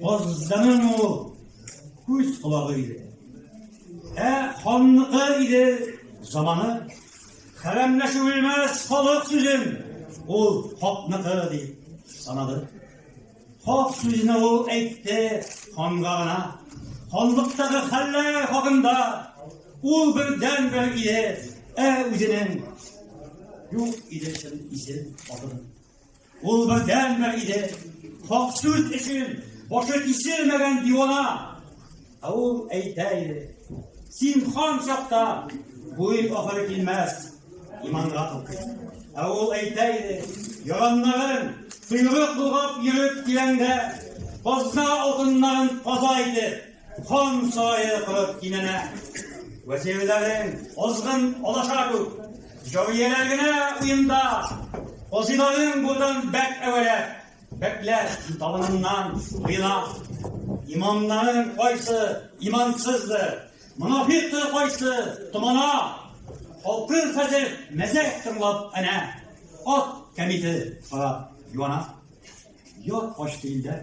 Казданың ул күз колагы иде. Ә ханныкы иде заманы. Хәрәмләшү белмәс халык сүзен ул хакныкы дип санады. Хак сүзне ул әйтте ханга гына. Ханлыктагы хәлләр хакында ул бердәнбер иде, ә үзенең юк иде чын исем атының. Ул бердәнбер иде. Хак сүз өчен башы киселмәгән дивана. Ә ул әйтә иде. Син хан чакта бу ил ахыры килмәс, иманга туктый. Ә ул әйтә иде, яраннарын койрык болгап йөреп киләндә, казна алтыннарын каза итеп, хан сарае корып кинәнә. Вәзирләрең азгын алаша күп, Җарияләр генә уенда, Казыйларың булдан бәк әвәләп, Бәкләр табыныннан гыйна. Имамнарың кайсы имансыздыр, Монафиктыр кайсы томана. Халкың хәзер мәзәк тыңлап әнә, Ат кәмите карап юана. Ят качты илдә.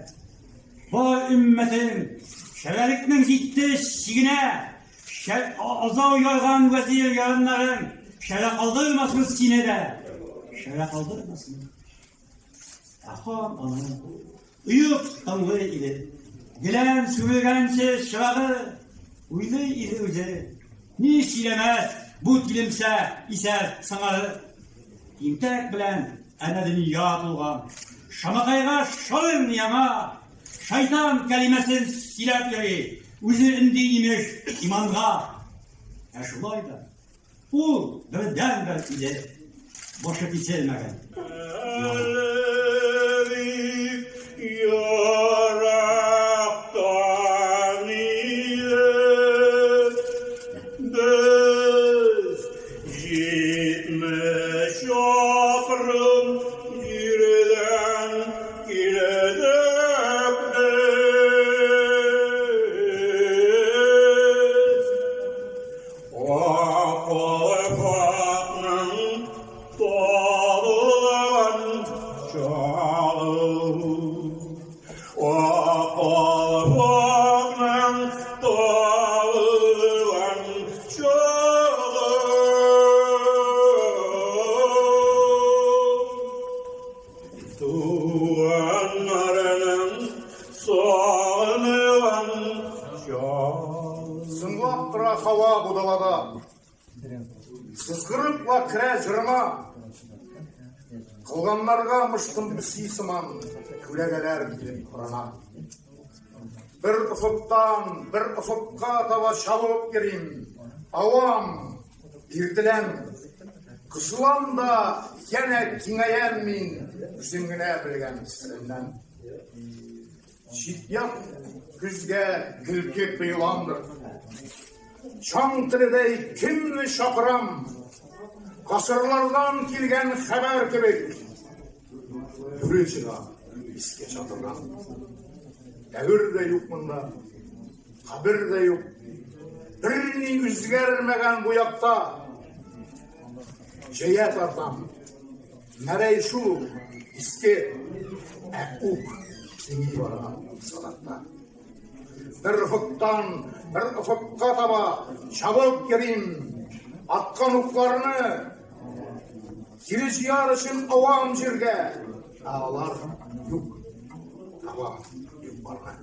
Бар өммәтең шәрәлекнең җитте чигенә. Азау ярган вәзир ярымнарың шәрә калдырмасын сине дә. Шәрә калдырмасын. Ә хан аны оеп тыңлый иде. Гелән сүрелгәнче чырагы уйлый иде үзе. Ни сөйләмәс бу килемсә исәр сыңары. Тинтәк белән әнә дөнья тулган. Шамакайга шарын яңа шайтан кәлимәсен сөйләп йөри. Үзе өнди имеш иманга. Ә шулай да ул бердәнбер иде, башы киселмәгән. Зыңлап тора һава бу далада. Сызгырып ла керә җырыма. Кылганнарга мышкын песи сыман күләгәләр килеп карана. Бер офыктан бер офыкка таба чабып йөрим. Авам, бирделәм. Кысылам да янә киңәям мин үзем генә белгән серемнән. Чит-ят күзгә көлке тоеламдыр. Чаң теледәй кемне чакырам? Гасырлардан килгән хәбәр кебек. Бүре чыга иске чатырдан. Дәвер дә юк монда, кабер дә юк. Берни үзгәрмәгән бу якта. Җәя тартам. Мәрәй шул иске, ә ук кими бара садакта. Бер офыктан бер офыкка таба чабып йөрим. Аткан укларны кире җыяр өчен авам җиргә. Ә алар юк. Таба юк барга.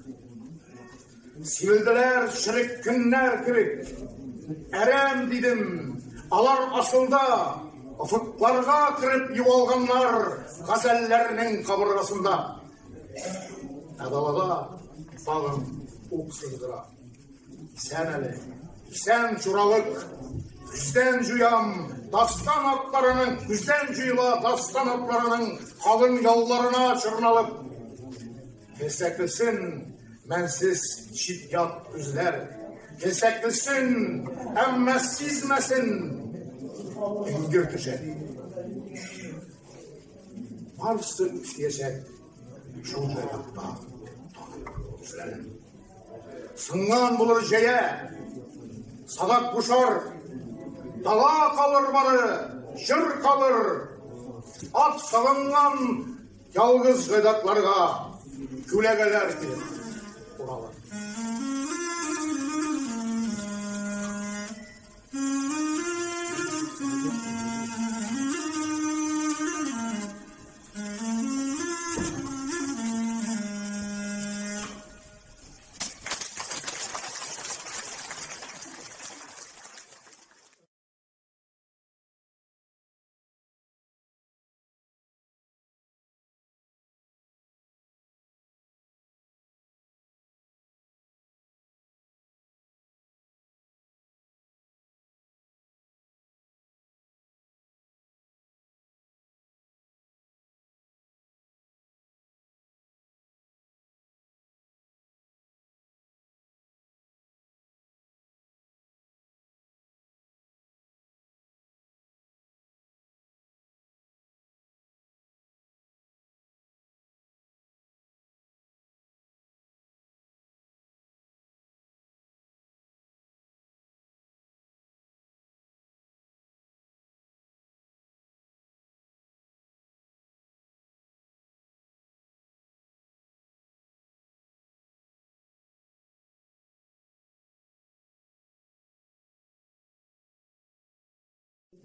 Сибелделәр черек көннәр кебек. Әрәм дидем, алар асылда офыкларга кереп югалганнар газәлләрнең кабыргасында. Ә далада тагын ук сызгыра. Исән әле, исән чуралык, күздән җуям, дастан атларының, күздән җуела дастан атларының калын ялларына чорналып. Кесәклесен мәнсез чит-ят күзләр. Кесәклесен, әмма сизмәсен, эңгер төшә. Барысы үсәчәк шул җайдакта танып үзләрен. Сынган булыр җәя, садак бушар, дала калыр бары, җыр калыр, ат салынган Ялгыз җайдакларга күләгәләр килеп. Уралы.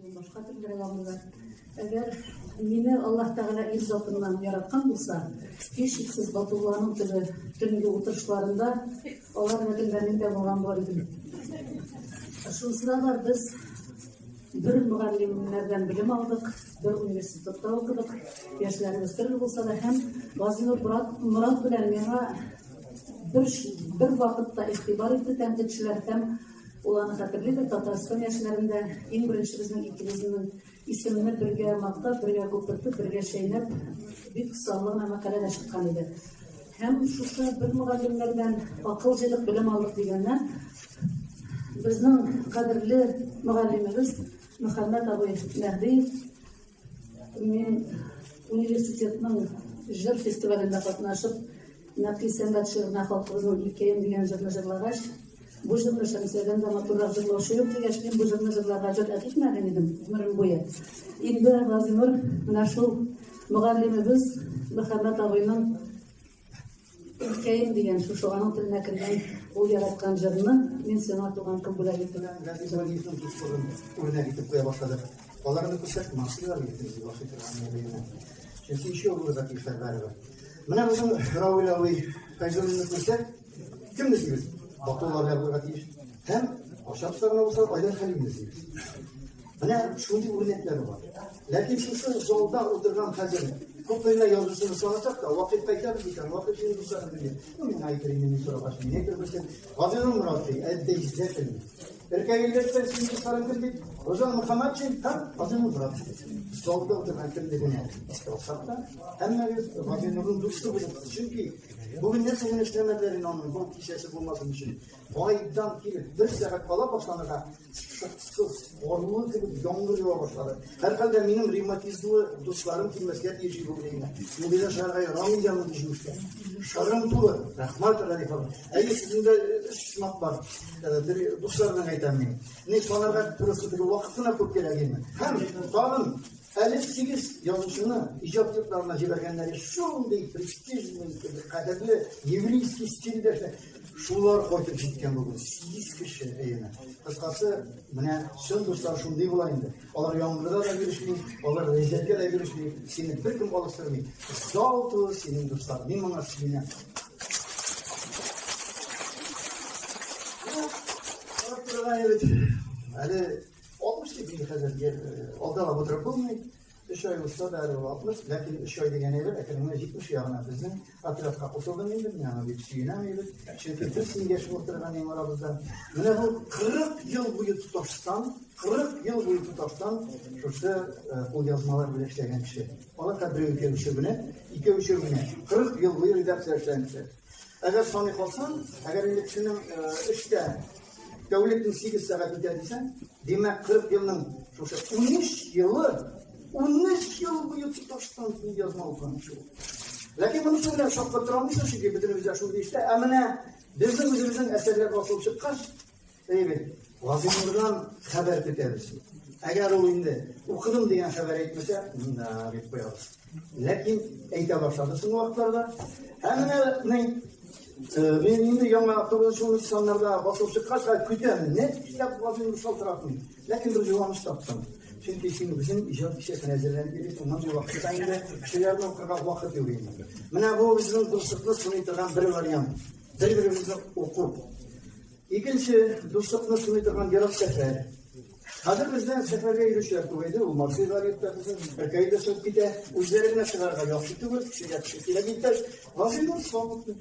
Башка төрлерәк аңлыйлар. Әгәр мине Аллаһ Тәгалә ир затыннан яраткан булса, һичшиксез Батулланың төбе төнге утырышларында алар рәтендә мин дә булган булыр идем. Шунысы да бар, без бер мөгаллимнәрдән белем алдык, бер университетта укыдык, яшьләребез төрле булса да, һәм Газинур Морат, Морат белән миңа бер, бер вакытта игътибар итте тәнкыйтьчеләр һәм Ул аны хәтерлидер, Татарстан яшьләрендә иң беренче безнең икебезнең исемне бергә мактап, бергә күпертеп, бергә чәйнәп, бик саллы гына мәкалә дә чыккан иде. Һәм шушы бер мөгаллимнәрдән акыл җыйдык, белем алдык дигәннән, безнең кадерле мөгаллимебез Мөхәммәт абый Мәһдиев мин университетның җыр фестивалендә катнашып, Нәкый Сәнгать шигыренә халкыбызның Илкәем дигән җырны җырлагач, бу җырны Шәмсиядән дә матуррак җырлаучы юк дигәч, мин бу җырны җырларга җөрьәт итмәгән идем гомерем буе. Инде Газинур менә шул мөгаллимебез Мөхәммәт абыйның Илкәем дигән шушы аның теленә кергән ул яраткан җырны мин сиңа туган көн бүләк итәм. Газиз Вәлиевның дуслыгын үрнәк итеп куя башладык. Аларны күрсәк, мактыйлар бит безне Вахит Рахманов. Чөнки еще булырга тиешләр барыбер. Менә безнең Равил абый Фәйзуллинны күрсәк, кемне эзлибез? Батулла белән булырга тиеш. Һәм ашап гына булса, Айдар Хәлимне эзлибез. Менә шундый үрнәкләр бар. Ләкин шушы залда утырган хәзер күпме генә язучыны санасак та, Вакыйфка әйтәбез икән, Вакыйф синең дусларың белми. Ну, миңа әйтер инде, мин сорагач, мин әйтер берсен. Газинур Морат ди, обязательно. Эркәгеллектән синең дусларың кем дип, Розан Мөхәммәтшин һәм Газинур Морат. Залда утырган кемлегенә искә алсак та, һәммәгез Газинурның дусты булып, чөнки бүген нәрсә генә эшләмәделәр инде аның бу кичәсе булмасын өчен. Кайдан килеп, бер сәгать кала башланырга шыксыз, карлы кебек яңгыр ява башлады. Һәрхәлдә минем ревматизмлы дусларым килмәскә тиеш иде бүген өенә. Мондыйда чыгарга ярамый инде мондый җимештә. Шарым тулы. Рәхмәт, Рәдиф абый. Әйе, сезнең дә өч почмак бар. Бер дуслардан әйтәм мин. Ни санарга просто теге вакыт кына күп кирәк инде. Һәм тагын әле сигез язучыны иҗат йортларына җибәргәннәре шундый престижный, кадерле еврейский стильдә Шулар кайтып җиткән бүген, 8 кеше өенә. Кыскасы, менә чын дуслар шундый була инде. Алар яңгырда да бирешми, алар ләззәткә дә бирешми, сине беркем алыштырмый. Зал тулы синең дуслар. Мин моңа сөенәм. Әле 60 дип инде хәзер алдалап утырып булмый. Өч ай узса да әле ул 60, ләкин өч ай дигән әйбер әкрен генә 70 ягына безнең отрядка кушылдым инде, мин аңа бик сөенәм инде. Чөнки без син яшь утырган иң арабызда. Менә бу 40 ел буе тоташтан, 40 ел буе тоташтан шушы кулъязмалар белән эшләгән кеше. Алар хәзер берәү икәү өчәү генә, икәү өчәү генә. 40 ел буе редакция эшләгән кеше. Әгәр саный калсаң, әгәр инде кешенең эштә тәүлекнең 8 сәгать итә дисәң, димәк 40 елның шушы 13 елы, 13 ел буе тоташтан кулъязма укыган кеше ул. Ләкин монысы белән шаккатыра алмыйсың, чөнки бөтенебез дә шундый эштә. Ә менә безнең үзебезнең әсәрләр басылып чыккач, әйе бит, Газинурдан хәбәр көтәбез. Әгәр ул инде укыдым дигән хәбәр әйтмәсә, да дип куябыз. Ләкин әйтә башлады соңгы вакытларда. Ә менә ни Мин инде яңа 9 саннарда басылып чыккач, көтәм, нишләп Газинур шалтыратмый. Ләкин бер юаныч таптым. Чөнки син үзең иҗат кичәсенә әзерләнеп йөрисең, мондый вакытта инде кешеләрне укырга вакыт юк инде. Менә бу безнең дуслыкны сыный торган бер вариант. Бер-беребезне уку. Икенче дуслыкны сыный торган ерак сәфәр. Хәзер бездә сәфәргә йөрүчеләр күбәйде. Ул Марсель Галиев та безнең Бәкәй дә чыгып китә. Үзләре генә чыгарга яхшы түгел, кешегә кеше кирәк иптәш. Газинур свободный.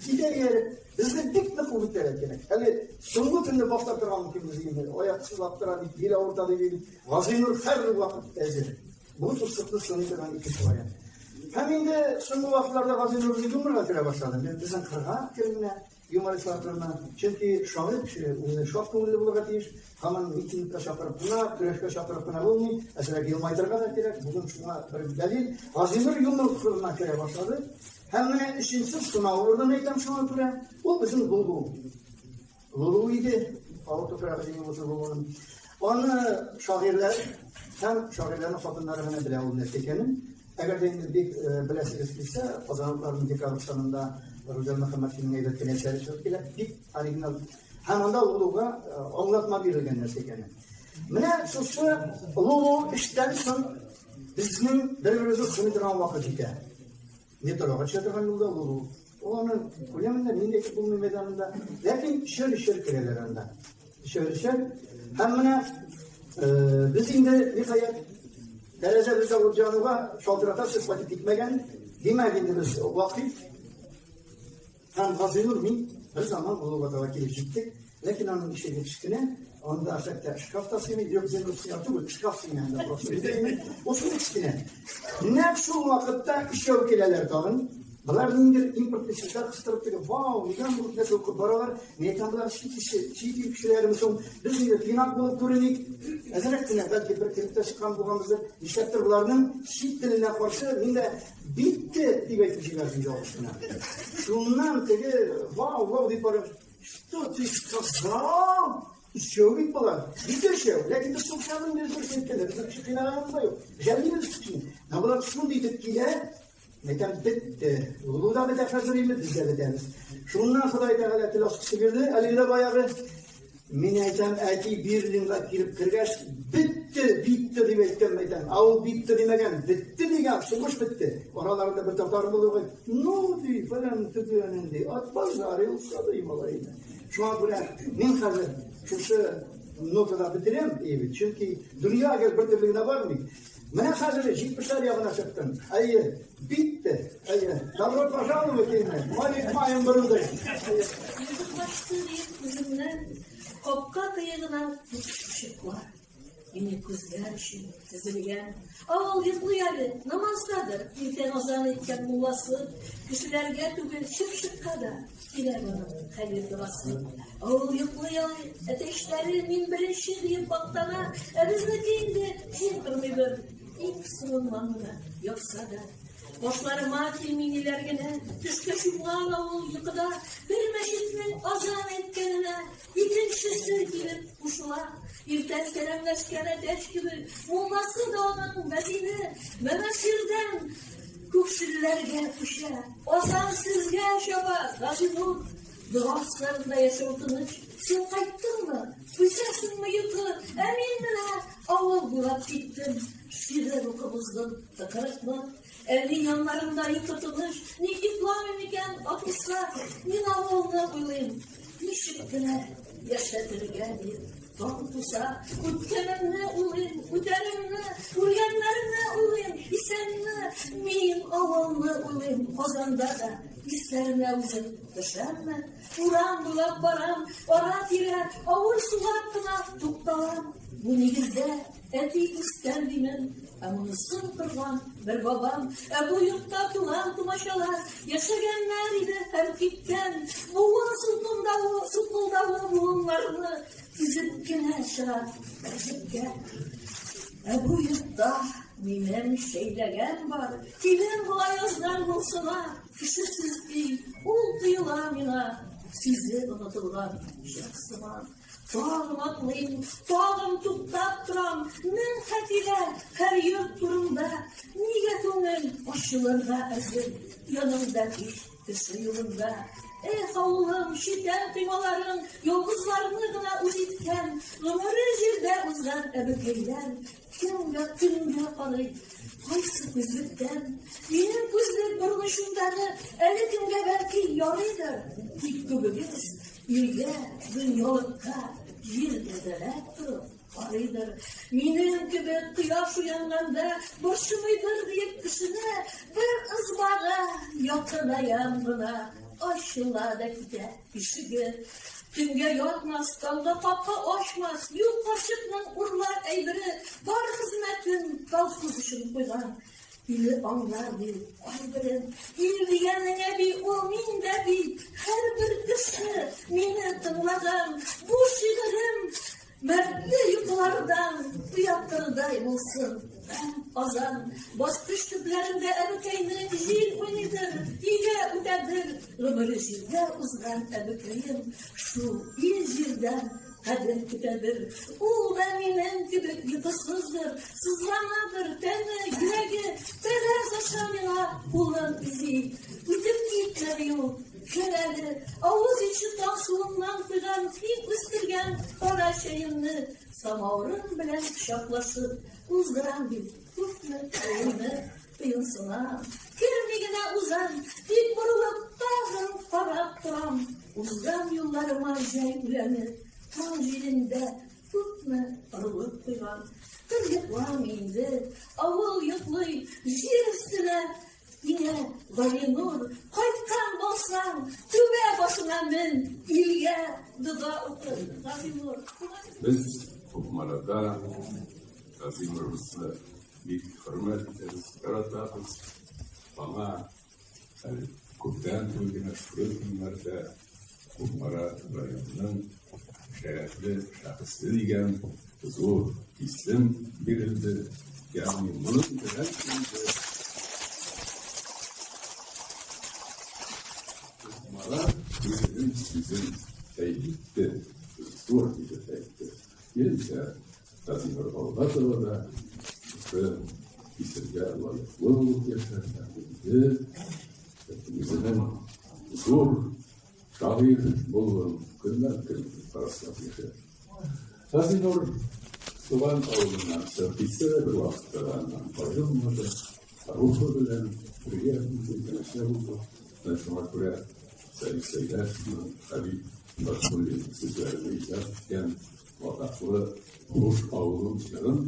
Китә ияреп. Безне бик нык үгетләргә кирәк. Әле соңгы көнне башлап торган мөмкин без инде. Аяк сызлап тора дип, бил авырта дип. Газинур һәрвакыт әзер. Бу дуслыкны сыный торган икенче вариант. Һәм инде соңгы вакытларда Газинур үзе юморга керә башлады. Безнең кырга керенә. Юмористлар кырына. Чөнки шагыйрь кеше үзе шат күңелле булырга тиеш. Һаман митингка чакырып кына, көрәшкә чакырып кына булмый. Әзрәк елмайтырга да кирәк. Бүген шуңа бер дәлил. Газинур юмор кырына керә башлады. Һәм менә өченче сынау урынын әйтәм шуңа күрә. Ул безнең Лулу. Лулу иде. Авыл туфрагы җиңел булсын Лулуның. Аны шагыйрьләр һәм шагыйрьләрнең хатыннары гына белә ул нәрсә икәнен. Әгәр дә инде бик беләсегез килсә, Казан утларының декабрь санында Рүзәл Мөхәммәтшинның әйбәт кенә әсәре чыгып килә, бик оригинал. Һәм анда Лулуга аңлатма бирелгән нәрсә икәнен. Менә шушы Лулу эштән соң безнең бер-беребезне сыный торган вакыт җитә. Метрога төшә торган юлда Лулу. Ул аның күләмендә нинди әйтеп булмый мәйданында. Ләкин өчәр-өчәр керәләр анда. Өчәр-өчәр. Һәм менә без инде ниһаять тәрәзәбездә ут януга шалтырата сез кайтып китмәгән. Димәк инде без Вакыйф һәм Газинур мин бер заман Олуга таба килеп җиттек. Ләкин аның ишеге кечкенә, анда хәтта шкаф та сыймый, юк, Зинур сыя түгел, шкаф сыймый анда просто. Ул шундый кечкенә. Нәкъ шул вакытта өчәү киләләр тагын. Болар ниндидер импортный сүзләр кыстырып теге, вау, нигә бу нәрсә укып баралар? Мин әйтәм, болар чит кеше, чит ил кешеләреме соң? Без инде тыйнак булып күреник. Әзрәк кенә, бәлки бер кереп тә чыккан булганбыздыр. Нишләптер боларның чит теленә каршы мин дә битте дип әйтеп җибәрдем ялгыш кына. Шуннан теге вау, вау дип барып, что ты сказал? Өчәү бит болар. Бит өчәү. Ләкин без сугышабыз, без дөрес әйткәндә, безнең кеше кыйнаганыбыз да юк. Жәллибез кешене. Ә болар шундый итеп килә, Әйтәм, бетте. Улу да бетә хәзер инде, без дә бетәбез. Шуннан Ходай Тәгалә тел ачкычы бирде, әлеге дә баягы. Мин әйтәм, әти Берлинга килеп кергәч, бетте, битте дип әйткән, әйтәм. Ә ул битте димәгән, бетте дигән, сугыш бетте. Араларында бер татар булуга, ну, ди, фәлән төгәнен, ди, отбазарился, ди, малай. Шуңа күрә мин хәзер шушы нотада бетерәм, ди, чөнки дөнья гел бер төрле генә бармый. Менә хәзер җитмешләр ягына чыктым. Әйе, битте. Әйе. Добро пожаловать инде. Малик маем борылды. Йөзем качты диеп күземнән капка кыегына төшеп бар. Мине күзләр өчен тезелгән. Авыл йоклый әле, намаздадыр. Иртән азан иткән мулласы. Кешеләргә түгел, чыпчыкка да килә моның хәер догасы. Авыл йоклый әле, әтәчләре мин беренче диеп мактана, ә безнеке инде ким тормыйбыз. Иң соңыннан гына ятса да. Башларыма килми ниләр генә, төшкә чумган авыл йокыда, бер мәчетнең азан әйткәненә икенчесе килеп кушыла. Иртән сәламләшкән әтәч кебек, мулласы да аның мәзине, Мәмәширдән күкшелләргә күчә. Азан сезгә чаба, Газинур. Дога асларында яшәү тыныч. Син кайттыңмы? Күчәсеңме йокы? Ә мин менә авыл буйлап киттем. Шигырь укып уздым, тыкрыкны. Әни яннарында йокы тыныч. Ник йокламыйм икән, атылса? Мин авылны уйлыйм. Ничек кенә яшәтергә дип. Таң туса, үткәнемне уйлыйм, үтәремне, үлгәннәрне уйлыйм, исәнне, мин авылны уйлыйм, Казанда да Исләренә үзем төшәмме? Урам буйлап барам, ара-тирә авыр сулап кына тукталам. Бу нигездә әти үскән димен, ә монысын корган бер бабам. Ә бу йортта туган тумачалар яшәгәннәр иде һәм киткән. Буын сулкылдавы, сулкылдавы буыннарны өзеп кенә чыга гаҗәпкә. Ә бу йортта минем шәйләгән бар, килен була язган булсына. Кешесез өй, ул тоела миңа, сүзе онытылган җыр сыман. Тагын атлыйм, тагын туктап торам, мең хатирә һәр йорт турында. Нигә күңел ачылырга әзер, яныңда һич. Кеше юлында. Эх, авылым, читән коймаларың, йолдызларны гына үз иткән, гомере җирдә узган әбекәйләр кемгә, кемгә карый? Кайсы күзлектән? Минем күзлек борын әле кемгә бәлки ярыйдыр, тик күбегез илгә, дөньялыкка җир тәзәләп торып карыйдыр. Минем кебек кояш уянганда борчымыйдыр диеп кешене бер ызбага якынаям гына ачыла да китә ишеге. Төнгә ятмас, таңга капка ачмас, юк карчыкның урлар әйбере, бар хезмәтен колхоз өчен куйган. Иле аңлар ди, кайберен. Ил дигәнең әби, ул мин дә бит. Һәрбер кеше мине тыңлаган. Бу шигырем мәртле йокылардан уяттырдай булсын. Азан баскыч төпләрендә әбекәйнең җил уйныйдыр, өйгә үтәдер. Гомере җирдә узган әбекәем шул ил җирдән кадер көтәдер. Ул да минем кебек йокысыздыр, сызланадыр тәне, йөрәге, тәрәз аша миңа кулын изи. Үтеп китмәде ул, кер әле, авыз итче таң суыннан куйган син үстергән кара чәемне самавырым белән кочаклашып уздырам бит күпме елны кыенсынам. Керми генә узам, тик борылып тагын карап торам. Узган юлларыма җәй үләне таң җилендә күпме орлык куйган. Кыз йокламый инде, авыл йоклый, җир өстенә иңә Галинур. Кайткан булсаң, түбә башына мен, илгә дога укы, Галинур. Без Кукмарада Газинурыбызны бик хөрмәт итәбез, яратабыз. Аңа әле күптән түгел генә шушы көннәрдә Кукмара районының шәрәфле шәхесе дигән зур исем бирелде. Ягъни моның белән инде Кукмара үзенең сүзен әйтте, зур итеп әйтте. Минемчә, Газинур алга таба да шушы исемгә лаеклы булып яшәр һәм үзе үзенең зур шагыйрь булуын көннән-көн раслап яшәр. Газинур туган авылыннан чыгып китсә дә, бер вакытта да аннан аерылмады. Рухы белән бергә булды, янәшә булды. Менә шуңа күрә Сәет Сәйдәшевның Хәбиб Фәтхуллин сүзләренә иҗат иткән Атаклы Хуш авылым җырын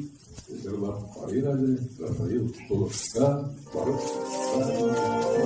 җырлап карыйк әле, Рафаил булышса, барып чыкса.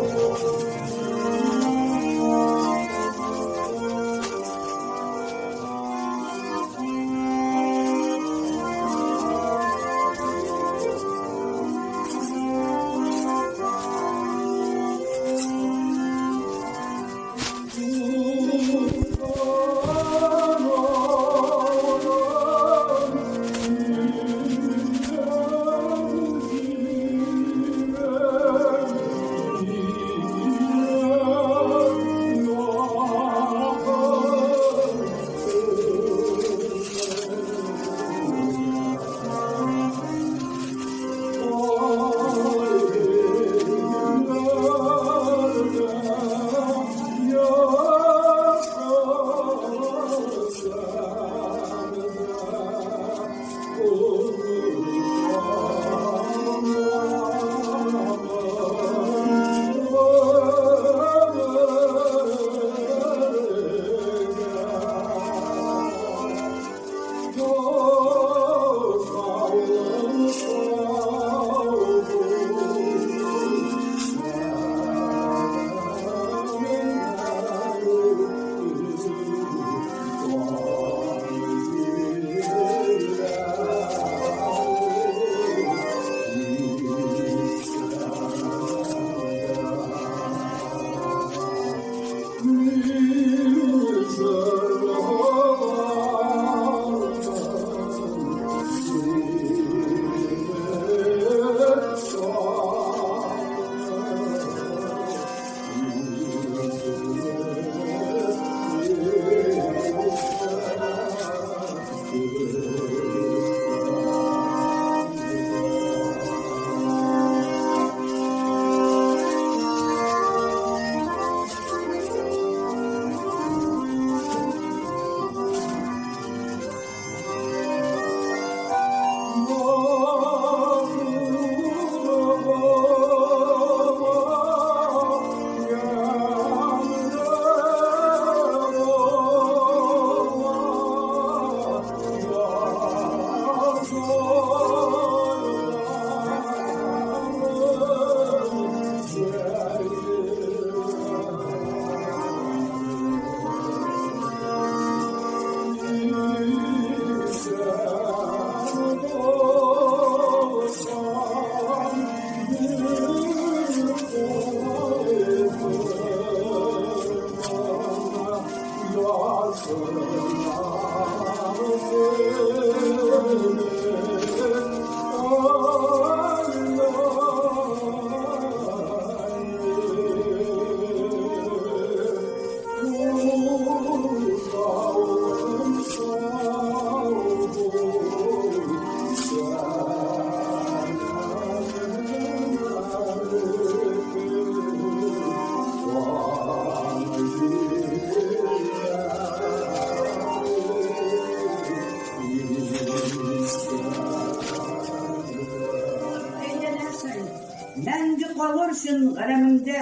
өчен галәмеңдә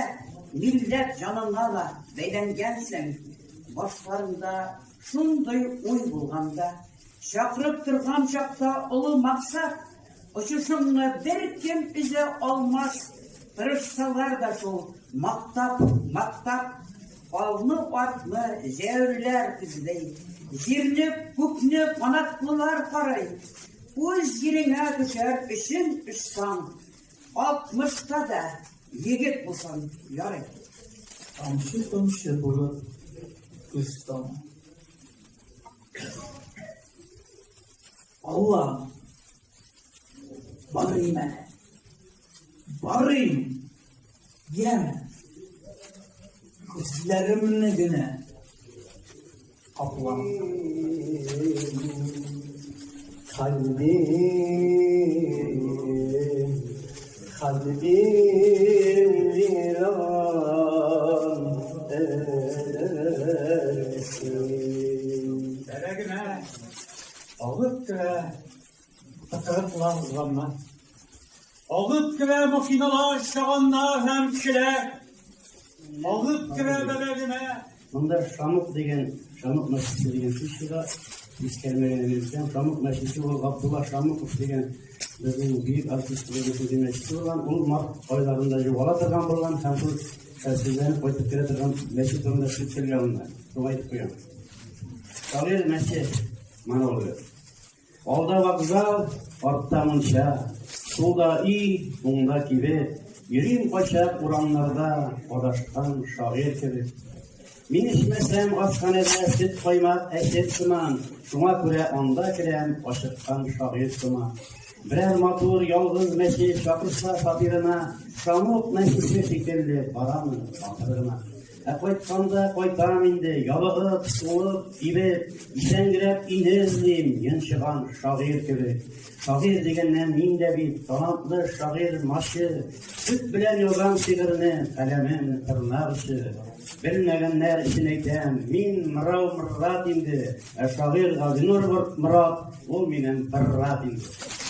милләт җанына да бәйләнгәнсең. Башларыңда шундый уй булганда, чакырып торган чакта олы максат, очышыңны беркем өзә алмас, тырышсалар да шул мактап, мактап, алны-артны җәяүлеләр эзли, җирне, күкне канатлылар карый. Үз җиреңә төшәр өчен очсаң, алтмышта да егет булсаң ярый. Тамчы-томчы булып күз тама. Аллам, барыйм әле. Барыйм, яме. Күзләремне генә каплам. Kalbim, kalbim viran edersin. Бәрәгенә агып керә тыкрыклар урамнар. Агып керә машиналар, чаганнар һәм кешеләр. Агып керә бәрәгенә. Монда Шамук дигән, Шамук мәчете дигән сүз чыга. Искәрмәгән әйтсәм, Шамук мәчете ул Габдулла Шамуков дигән безнең бөек артистыбызның мәчете булган. Ул март айларында югала торган булган һәм шул хәлсезләнеп кайтып керә торган мәчет турында сүз төшергән монда. Шуны әйтеп куям. Шагыйрь мәче монологы. Алда вокзал, артта мунча, сулда өй, уңда кибет. Йөрим кайчак урамнарда адашкан шагыйрь кебек. Мин эчмәсәм ашханәдә сөт каймак әчет сыман, шуңа күрә анда керәм ачыккан шагыйрь сыман. Берәр матур ялгыз мәче чакырса фатирына, Шамук мәчесе шикелле барамын батыр гына. Ә кайтканда кайтам инде, ябыгып, суып, кибеп, исәнгерәп өйне эзлим, йончыган шагыйрь кебек. Шагыйрь дигәннән мин дә бит талантлы шагыйрь мачы, сөт белән язам шигырьне, каләмем тырнак очы. Белмәгәннәр өчен әйтәм, мин Мырау Мыррат инде, ә шагыйрь Газинур Морат, ул минем Быррат инде.